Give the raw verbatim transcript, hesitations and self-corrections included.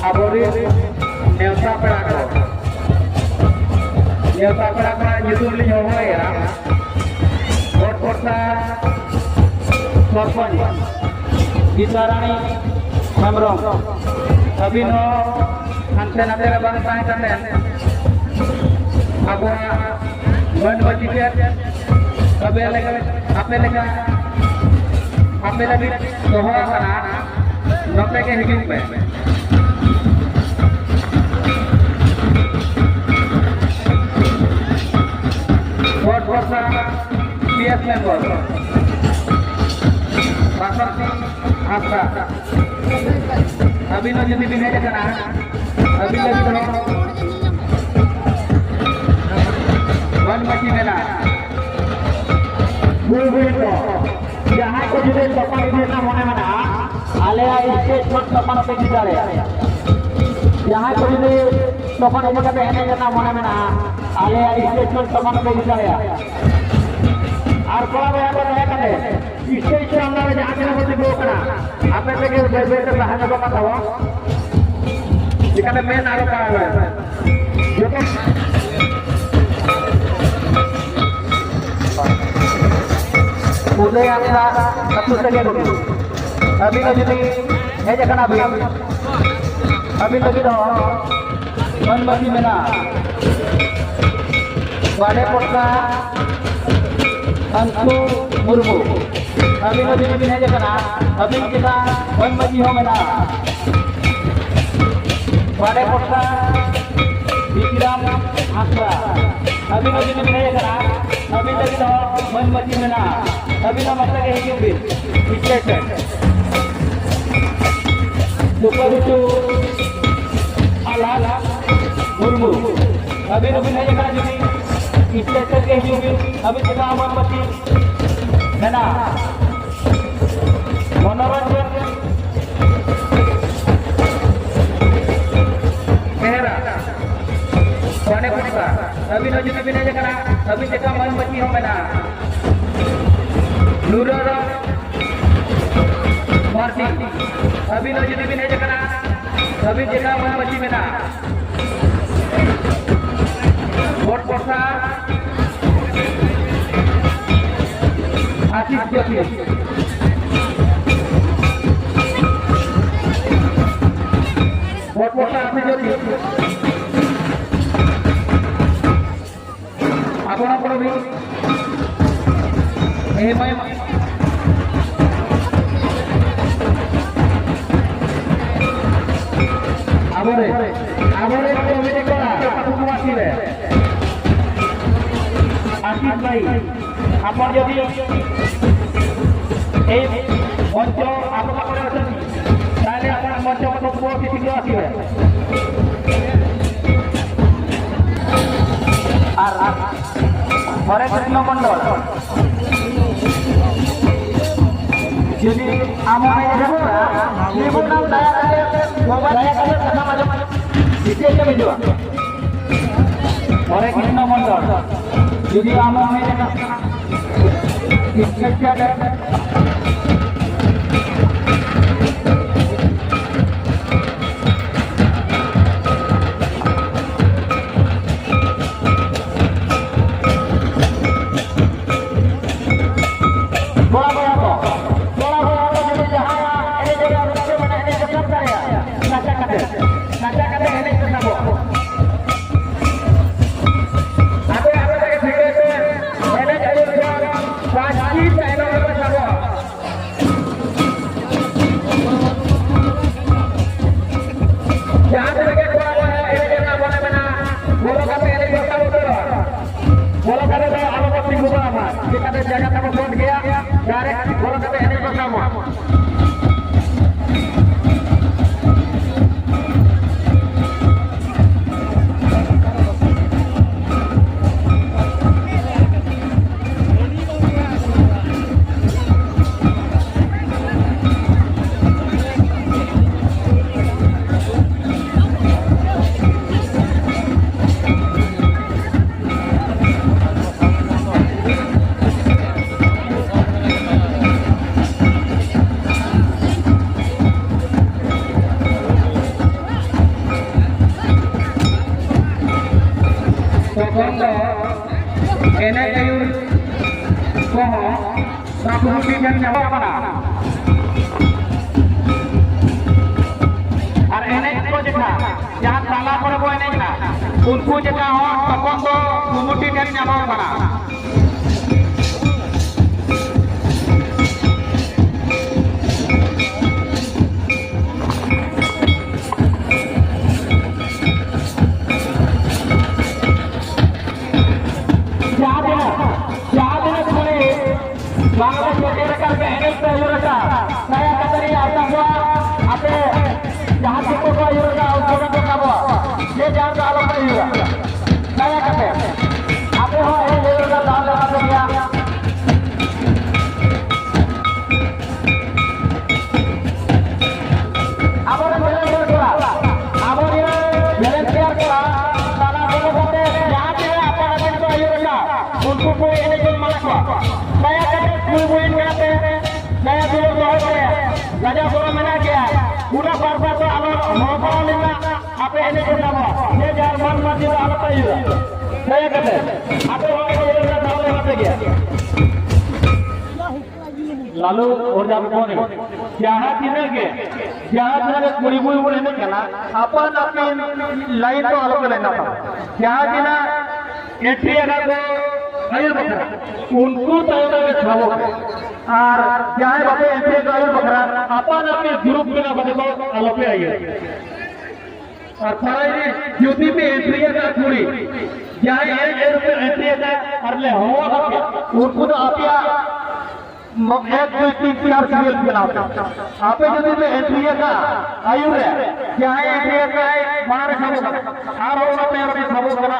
ᱟᱵᱚᱨᱮᱱ ᱱᱮᱣᱛᱟ ᱯᱮᱲᱟ ᱠᱚ, ᱱᱮᱣᱛᱟ ᱯᱮᱲᱟ ᱠᱚᱣᱟᱜ ᱧᱩᱛᱩᱢ ᱞᱤᱧ ᱦᱚᱦᱚᱭᱮᱫᱼᱟ᱾ ᱜᱚᱴ ᱯᱚᱨᱥᱟ ᱥᱚᱨᱯᱚᱧᱪ ᱜᱤᱛᱟᱨᱟᱱᱤ ᱦᱮᱢᱵᱨᱚᱢ, ᱟᱹᱵᱤᱱ ᱦᱚᱸ ᱦᱟᱱᱛᱮ ᱱᱟᱛᱮ ᱨᱮ ᱵᱟᱝ ᱛᱟᱦᱮᱸ ᱠᱟᱛᱮ ᱟᱵᱚᱣᱟᱜ ᱢᱟᱹᱱ ᱢᱟᱹᱡᱷᱤ ᱴᱷᱮᱱ ᱟᱯᱮ ᱞᱮᱠᱟ, ᱟᱯᱮ ᱞᱮᱠᱟ, ᱟᱯᱮ ᱞᱟᱹᱜᱤᱫ ᱫᱚᱦᱚ ᱟᱠᱟᱱᱟ, ᱱᱚᱛᱮ ᱜᱮ ᱦᱤᱡᱩᱜ ᱯᱮ᱾ ᱜᱚᱰ ᱵᱷᱚᱨᱥᱟ ᱯᱤ ᱮᱥ ᱢᱮᱢᱵᱚᱨ ᱵᱟᱥᱚᱱᱛᱤ ᱦᱟᱸᱥᱫᱟ, ᱟᱹᱵᱤᱱ ᱦᱚᱸ ᱡᱩᱫᱤ ᱵᱤᱱ ᱦᱮᱡ ᱟᱠᱟᱱᱟ, ᱟᱹᱵᱤᱱ ᱞᱟᱹᱜᱤᱫ ᱦᱚᱸ ᱢᱟᱹᱱ ᱢᱟᱹᱪᱤ ᱢᱮᱱᱟᱜᱼᱟ᱾ ᱦᱩᱭ ᱦᱩᱭ ᱠᱚ, ᱡᱟᱦᱟᱸᱭ ᱠᱚ ᱡᱩᱫᱤ ᱛᱚᱯᱟᱱ ᱤᱫᱤ ᱨᱮᱱᱟᱜ ᱢᱚᱱᱮ ᱢᱮᱱᱟᱜᱼᱟ, ᱟᱞᱮᱭᱟᱜ ᱥᱴᱮᱡ ᱠᱷᱚᱱ ᱛᱚᱯᱟᱱ ᱯᱮ ᱤᱫᱤ ᱫᱟᱲᱮᱭᱟᱜᱼᱟ᱾ ᱡᱟᱦᱟᱸᱭ ᱠᱚ ᱡᱩᱫᱤ ᱛᱚᱯᱟᱱ ᱤᱫᱤ ᱠᱟᱛᱮ ᱮᱱᱮᱡ ᱨᱮᱱᱟᱜ ᱢᱚᱱᱮ ᱢᱮᱱᱟᱜᱼᱟ, ᱟᱞᱮᱭᱟᱜ ᱥᱴᱮᱡ ᱠᱷᱚᱱ ᱛᱚᱯᱟᱱ ᱯᱮ ᱤᱫᱤ ᱫᱟᱲᱮᱭᱟᱜᱼᱟ᱾ ᱟᱨ ᱠᱚᱲᱟ ᱵᱚᱭᱦᱟ ᱠᱚ ᱫᱟᱭᱟ ᱠᱟᱛᱮ ᱥᱴᱮᱡ ᱥᱟᱢᱱᱟ ᱨᱮ ᱡᱟᱦᱟᱸ ᱛᱤᱱᱟᱹᱜ ᱠᱚ ᱛᱤᱸᱜᱩ ᱟᱠᱟᱱᱟ, ᱟᱯᱮ ᱛᱮᱜᱮ ᱵᱟᱹᱭ ᱵᱟᱹᱭ ᱛᱮ ᱥᱟᱦᱟ ᱧᱚᱜᱚᱜ ᱢᱟ ᱛᱟᱵᱚᱱ᱾ ᱪᱤᱠᱟᱹᱛᱮ ᱢᱮᱱ ᱟᱨᱚ ᱯᱟᱲᱟᱜ ᱢᱮ᱾ ᱡᱚᱛᱚ ᱩᱫᱟᱹᱭ ᱦᱟᱸᱥᱫᱟ ᱟᱹᱛᱩ ᱛᱮᱜᱮ ᱜᱩᱴᱩ᱾ ᱟᱹᱵᱤᱱ ᱦᱚᱸ ᱡᱩᱫᱤ ᱦᱮᱡ ᱟᱠᱟᱱᱟ ᱵᱤᱱ, ᱟᱹᱵᱤᱱ ᱞᱟᱹᱜᱤᱫ ᱦᱚᱸ ᱢᱟᱹᱱ ᱢᱟᱹᱡᱷᱤ ᱢᱮᱱᱟᱜᱼᱟ᱾ ᱵᱟᱰᱮ ᱯᱚᱴᱱᱟ ᱟᱱᱥᱩ ᱢᱩᱨᱢᱩ, ᱟᱹᱵᱤᱱ ᱦᱚᱸ ᱡᱩᱫᱤ ᱵᱤᱱ ᱦᱮᱡ ᱟᱠᱟᱱᱟ, ᱟᱹᱵᱤᱱ ᱪᱮᱛᱟᱱ ᱢᱟᱹᱱ ᱢᱟᱹᱡᱷᱤ ᱦᱚᱸ ᱢᱮᱱᱟᱜᱼᱟ᱾ ᱵᱟᱰᱮ ᱯᱚᱴᱱᱟ ᱵᱤᱠᱨᱟᱢ ᱦᱟᱸᱥᱫᱟ, ᱟᱹᱵᱤᱱ ᱦᱚᱸ ᱡᱩᱫᱤ ᱵᱤᱱ ᱦᱮᱡ ᱟᱠᱟᱱᱟ, ᱟᱹᱵᱤᱱ ᱞᱟᱹᱜᱤᱫ ᱦᱚᱸ ᱢᱟᱹᱱ ᱢᱟᱹᱡᱷᱤ ᱢᱮᱱᱟᱜᱼᱟ᱾ ᱟᱹᱵᱤᱱ ᱦᱚᱸ ᱱᱚᱛᱮ ᱜᱮ ᱦᱤᱡᱩᱜ ᱵᱤᱱ ᱥᱴᱮᱡ ᱴᱷᱮᱱ᱾ ᱥᱩᱯᱟᱨ ᱩᱪᱩ ᱟᱞᱟᱥ ᱢᱩᱨᱢᱩ, ᱟᱹᱵᱤᱱ ᱦᱚᱸᱵᱤᱱ ᱦᱮᱡ ᱟᱠᱟᱱᱟ, ᱡᱩᱫᱤ ᱥᱴᱮᱡ ᱴᱷᱮᱱ ᱜᱮ ᱦᱤᱡᱩᱜ ᱵᱤᱱ, ᱟᱹᱵᱤᱱ ᱪᱮᱛᱟᱱ ᱢᱟᱹᱱ ᱢᱟᱹᱪᱤ ᱢᱮᱱᱟᱜᱼᱟ᱾ ᱢᱚᱱᱳᱨᱚᱧᱡᱚᱱ ᱵᱮᱦᱨᱟ, ᱵᱟᱰᱮ ᱯᱚᱴᱱᱟ, ᱟᱹᱵᱤᱱ ᱦᱚᱸ ᱡᱩᱫᱤ ᱵᱤᱱ ᱦᱮᱡ ᱟᱠᱟᱱᱟ, ᱟᱹᱵᱤᱱ ᱪᱮᱛᱟᱱ ᱢᱟᱹᱱ ᱢᱟᱹᱪᱤ ᱦᱚᱸ ᱢᱮᱱᱟᱜᱼᱟ᱾ ᱱᱩᱨᱟᱨᱟ ᱟᱹᱵᱤᱱ ᱦᱚᱸ ᱡᱩᱫᱤ ᱵᱤᱱ ᱦᱮᱡ ᱟᱠᱟᱱᱟ, ᱟᱹᱵᱤᱱ ᱪᱮᱛᱟᱱ ᱢᱟᱹᱱ ᱢᱟᱹᱪᱤ ᱢᱮᱱᱟᱜᱼᱟ᱾ ᱵᱷᱳᱴ ᱯᱚᱨᱥᱟ ᱟᱥᱤᱥ ᱡᱳᱛᱤ᱾ ᱵᱷᱳᱴ ᱯᱚᱨᱥᱟ ᱟᱥᱤᱥ ᱡᱳᱛᱤ᱾ ᱟᱵᱚ ᱱᱚᱣᱟ ᱠᱚᱨᱮ ᱢᱤᱫ ᱮᱢᱟᱭ᱾ ᱟᱵᱚᱨᱮᱱ, ᱟᱵᱚᱨᱮᱱ ᱠᱚᱢᱤᱴᱤ ᱠᱚᱲᱟ, ᱟᱹᱛᱩ ᱠᱚ ᱟᱹᱛᱩ ᱨᱮ᱾ ᱟᱥᱤᱥ ᱵᱷᱟᱭ, ᱟᱯᱚᱱ ᱡᱩᱫᱤ ᱮᱭ ᱢᱚᱧᱪᱚ ᱟᱵᱚ ᱠᱚᱨᱮ ᱟᱹᱛᱩ ᱛᱟᱦᱞᱮ ᱟᱵᱚᱣᱟᱜ ᱢᱚᱧᱪᱚ ᱠᱚ ᱯᱩᱨᱟᱹ ᱠᱤᱪᱷᱩ ᱫᱚ ᱟᱹᱛᱩ ᱨᱮ᱾ ᱟᱨ, ᱟᱨ ᱦᱚᱨᱮ ᱠᱨᱤᱥᱱᱚ ᱢᱚᱱᱰᱚᱞ, ᱡᱩᱫᱤ ᱟᱢ ᱦᱚᱸ ᱢᱮᱱ ᱨᱮᱦᱚᱸ, ᱱᱤᱭᱟᱹ ᱠᱚ ᱫᱟᱭᱟ ᱠᱟᱛᱮ, ᱢᱳᱵᱟᱭᱤᱞ ᱫᱟᱭᱟ ᱠᱟᱛᱮ ᱥᱟᱱᱟᱢ ᱟᱸᱡᱚᱢ, ᱥᱴᱮᱡ ᱨᱮ ᱦᱤᱡᱩᱜᱼᱟ᱾ ᱦᱚᱨᱮ ᱠᱨᱤᱥᱱᱚ ᱢᱚᱱᱰᱚᱞ, ᱡᱩᱫᱤ ᱟᱢ ᱦᱚᱸ ᱢᱮᱱ ᱨᱮᱦᱚᱸ, ᱥᱴᱮᱡ ᱨᱮ ᱠᱚᱲᱟ ᱠᱚᱲᱟ ᱠᱚ, ᱠᱚᱲᱟ ᱠᱚᱲᱟ ᱠᱚ ᱡᱩᱫᱤ ᱡᱟᱦᱟᱸᱭᱟᱜ ᱮᱱᱮᱡ ᱨᱮᱭᱟᱜ ᱨᱟᱹᱥᱠᱟᱹ ᱢᱮᱱᱟᱜᱼᱟ, ᱮᱱᱮᱡ ᱠᱚ ᱥᱟᱵ ᱫᱟᱲᱮᱭᱟᱜᱼᱟ, ᱱᱟᱪᱟ ᱠᱟᱛᱮ, ᱱᱟᱪᱟ ᱠᱟᱛᱮ ᱮᱱᱮᱡ ᱠᱚ ᱥᱟᱵᱚᱜ᱾ ᱟᱯᱮ ᱟᱯᱮ ᱛᱮᱜᱮ ᱴᱷᱤᱠ ᱨᱮᱯᱮ ᱮᱱᱮᱡ ᱟᱹᱭᱩᱨ ᱠᱚᱣᱟ, ᱯᱟᱸᱪᱴᱤ ᱛᱟᱭᱱᱚᱢ ᱨᱮᱯᱮ ᱥᱟᱵᱚᱜᱼᱟ᱾ ᱡᱟᱦᱟᱸ ᱛᱤᱱᱟᱹᱜ ᱜᱮ ᱠᱚᱲᱟ ᱠᱚ ᱮᱱᱮᱡ ᱨᱮᱱᱟᱜ ᱢᱚᱱᱮ ᱢᱮᱱᱟᱜᱼᱟ, ᱵᱚᱞᱚ ᱠᱟᱛᱮ ᱮᱱᱮᱡ ᱫᱚᱨᱠᱟᱨ ᱩᱛᱟᱹᱨᱚᱜᱼᱟ᱾ ᱵᱚᱞᱚ ᱠᱟᱛᱮ ᱫᱚ ᱟᱞᱚ ᱵᱚ ᱛᱤᱸᱜᱩ ᱠᱚᱜ ᱢᱟ, ᱪᱮᱠᱟᱛᱮ ᱡᱟᱭᱜᱟ ᱛᱟᱵᱚ ᱥᱚᱴ ᱜᱮᱭᱟ, direct ᱵᱚᱞᱚ ᱠᱟᱛᱮ ᱮᱱᱮᱡ ᱫᱚᱨᱠᱟᱨ ᱢᱟ᱾ ᱧᱟᱢᱚᱜ ᱠᱟᱱᱟ᱾ ᱟᱨ ᱮᱱᱮᱡ ᱠᱚ ᱡᱮᱠᱷᱟ ᱡᱟᱦᱟᱸ ᱛᱟᱞᱟ ᱠᱚᱨᱮ ᱵᱚ ᱮᱱᱮᱡ ᱠᱟᱱᱟ, ᱩᱱᱠᱩ ᱡᱮᱠᱷᱟ ᱦᱚᱸ ᱛᱚᱠᱷᱚᱱ ᱫᱚ ᱠᱚᱢᱤᱴᱤ ᱴᱷᱮᱱ ᱧᱟᱢᱚᱜ ᱠᱟᱱᱟ᱾ ᱡᱟᱦᱟᱸ ᱛᱤᱱᱟᱹᱜ, ᱡᱟᱦᱟᱸ ᱛᱤᱱᱟᱹᱜ ᱠᱩᱲᱤ ᱵᱟᱝᱞᱟ ᱥᱮᱴᱮᱨ ᱟᱠᱟᱱ ᱯᱮ, ᱮᱱᱮᱡ ᱯᱮ ᱟᱹᱭᱩᱨ ᱟᱠᱟᱫ, ᱫᱟᱭᱟ ᱠᱟᱛᱮ ᱞᱤᱧ ᱟᱨᱫᱟᱥ ᱠᱚᱣᱟ, ᱟᱯᱮ ᱡᱟᱦᱟᱸ ᱛᱤᱥ ᱠᱚ ᱟᱹᱭᱩᱨ ᱟᱠᱟᱫ, ᱩᱱᱠᱩ ᱜᱮ ᱠᱚ ᱥᱟᱵᱚᱜᱼᱟ᱾ ᱡᱮ ᱡᱟᱦᱟᱸ ᱫᱚ ᱟᱞᱚ ᱯᱮ ᱟᱹᱭᱩᱨᱟ, ᱫᱟᱭᱟ ᱠᱟᱛᱮ᱾ ᱟᱯᱮ ᱦᱚᱸ ᱮᱱᱮᱡ ᱟᱹᱭᱩᱨ ᱨᱮᱱᱟᱜ ᱫᱟᱣ ᱞᱮ ᱮᱢᱟ ᱯᱮ ᱜᱮᱭᱟ᱾ ᱟᱵᱚᱨᱮᱱ volunteer ᱠᱚᱲᱟ, ᱟᱵᱚᱨᱮᱱ volunteer ᱠᱚᱲᱟ, ᱛᱟᱞᱟ ᱵᱚᱞᱚ ᱠᱟᱛᱮ ᱡᱟᱦᱟᱸ ᱛᱤᱱᱟᱹᱜ ᱟᱯᱟᱱ ᱟᱹᱯᱤᱱ ᱠᱚ ᱟᱹᱭᱩᱨ ᱟᱠᱟᱫ, ᱩᱱᱠᱩ ᱠᱚ ᱮᱱᱮᱡ ᱵᱚᱱ ᱢᱟᱱᱟ ᱠᱚᱣᱟ᱾ ᱫᱟᱭᱟ ᱠᱟᱛᱮ ᱠᱩᱲᱤ ᱵᱚᱭᱮᱱ ᱠᱟᱱᱟ ᱯᱮ, ᱫᱟᱭᱟ ᱫᱩᱞᱟᱹᱲ ᱫᱚᱦᱚᱭ ᱯᱮ, ᱞᱟᱡᱟᱣ ᱵᱚᱨᱚ ᱢᱮᱱᱟᱜ ᱜᱮᱭᱟ᱾ ᱩᱱᱟᱹᱜ ᱵᱟᱨ ᱵᱟᱨ ᱫᱚ ᱟᱞᱚ ᱦᱚᱦᱚ ᱵᱟᱲᱟ ᱞᱮᱱᱟ, ᱟᱯᱮ ᱮᱱᱮᱡ ᱠᱚ ᱛᱟᱵᱚ, ᱡᱮ ᱡᱟᱦᱟᱸ ᱢᱟᱱ ᱢᱟᱹᱡᱷᱤ ᱫᱚ ᱟᱞᱚ ᱯᱮ ᱟᱹᱭᱩᱨᱟ᱾ ᱫᱟᱭᱟ ᱠᱟᱛᱮ ᱟᱯᱮ ᱦᱚᱸ ᱮᱱᱮᱡ ᱨᱮᱱᱟᱜ ᱫᱟᱣ ᱞᱮ ᱮᱢᱟ ᱯᱮ ᱜᱮᱭᱟ᱾ ᱞᱟᱞᱩ ᱚᱨᱡᱟᱱ ᱠᱚ ᱡᱟᱦᱟᱸ ᱛᱤᱱᱟᱹᱜ ᱜᱮ, ᱡᱟᱦᱟᱸ ᱛᱤᱱᱟᱹᱜ ᱜᱮ ᱠᱩᱲᱤ ᱵᱩᱭ ᱵᱚᱱ ᱮᱱᱮᱡ ᱠᱟᱱᱟ, ᱟᱯᱟᱱ ᱟᱹᱯᱤᱱ line ᱫᱚ ᱟᱞᱚ ᱯᱮ line ᱟ᱾ ᱡᱟᱦᱟᱸ ᱛᱤᱱᱟᱹᱜ entry ᱟᱠᱟᱫ ᱠᱚ ᱟᱹᱭᱩᱨ ᱵᱟᱠᱷᱨᱟ, ᱩᱱᱠᱩ ᱛᱟᱭᱚᱢ ᱨᱮᱜᱮ ᱛᱷᱟᱵᱚᱜ ᱯᱮ᱾ ᱟᱨ ᱡᱟᱦᱟᱸᱭ ᱵᱟᱯᱮ entry ᱟᱠᱟᱫ ᱟᱹᱭᱩᱨ ᱵᱟᱠᱷᱨᱟ, ᱟᱯᱟᱱ ᱟᱹᱯᱤᱱ group ᱵᱮᱱᱟᱣ ᱠᱟᱛᱮ ᱠᱚ ᱟᱞᱚ ᱯᱮ ᱟᱹᱭᱩᱨ᱾ ᱟᱨ ᱯᱟᱲᱟ ᱨᱮ ᱡᱩᱫᱤ ᱯᱮ entry ᱟᱠᱟᱫ ᱠᱩᱲᱤ, ᱡᱟᱦᱟᱸᱭ ᱮᱱᱮᱡ ᱮᱱᱮᱡ ᱯᱮ entry ᱟᱠᱟᱫ ᱟᱨ ᱞᱮ ᱦᱚᱦᱚ ᱟᱠᱟᱫ ᱯᱮᱭᱟ, ᱩᱱᱠᱩ ᱫᱚ ᱟᱯᱮᱭᱟᱜ ᱢᱚ-, ᱮᱠ, ᱫᱩᱭ, ᱛᱤᱱ, ᱪᱟᱨ serial ᱵᱮᱱᱟᱣ ᱯᱮ᱾ ᱟᱯᱮ ᱡᱩᱫᱤ ᱯᱮ entry ᱟᱠᱟᱫ ᱟᱹᱭᱩᱨ ᱨᱮ, ᱡᱟᱦᱟᱸᱭ entry ᱟᱠᱟᱫ ᱢᱟᱲᱟᱝ ᱨᱮ ᱥᱟᱵᱚᱜ ᱠᱟᱱᱟ, ᱟᱨ ᱚᱱᱟ ᱛᱟᱭᱚᱢ ᱨᱮ ᱥᱟᱵᱚᱜ ᱠᱟᱱᱟ᱾